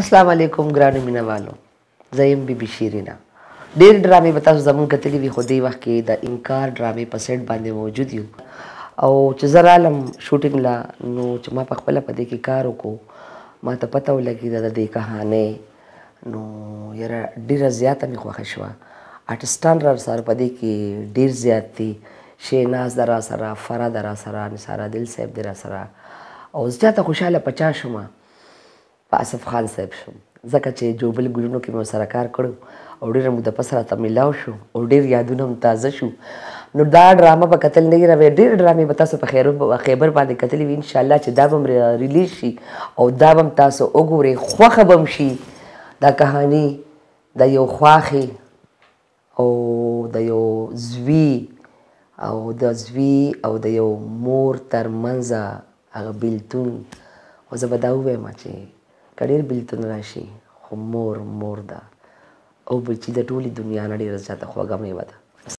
السلام علیکم ګرانو مینوالو، زه یم بي بي شیرینه. ډېر ډرامې به تاسو زمونږ کتلې وي، خو دې وخت کې د انکار ډرامې په سیټ باندې موجود یو. او چې زه رالم شوټینګ له، نو چې ما په خپله په دې کې کار وکړو، ما ته پته ولګېده د دې کهانۍ، نو یاره ډېره زیاته مې خوښه شوه. آرټسټان را سره په دې کې ډېر زیات دي، شهناز ده را سره، فرا ده را سره، نثار عادل صاحب دی را سره. او زیاته خوشحاله په چا شومه؟ په اصف خان صاحب شوم، ځکه چې جوبل ګلونو کې مې ورسره کار کړو او ډېره موده پس راته میلاو شو او ډېر یادونه هم تازه شو. نو دا ډرامه به کتل نه هېروئ. ډېرې ډرامې به تاسو په خیبر باندې کتلې وي. انشاءالله چې دا به هم ریلیز شي او دا به هم تاسو وګورئ، خوښه به هم شي. دا کهاني د یو خواښې او د یو زوی او د زوی او د یو مور تر منځ هغه بیلتون. خو زه به دا ووایم چې که ډېر بیلتون راشي، خو مور مور ده او بچي د ټولې دنیا نه ډېره زیاته خوږه میوه ده.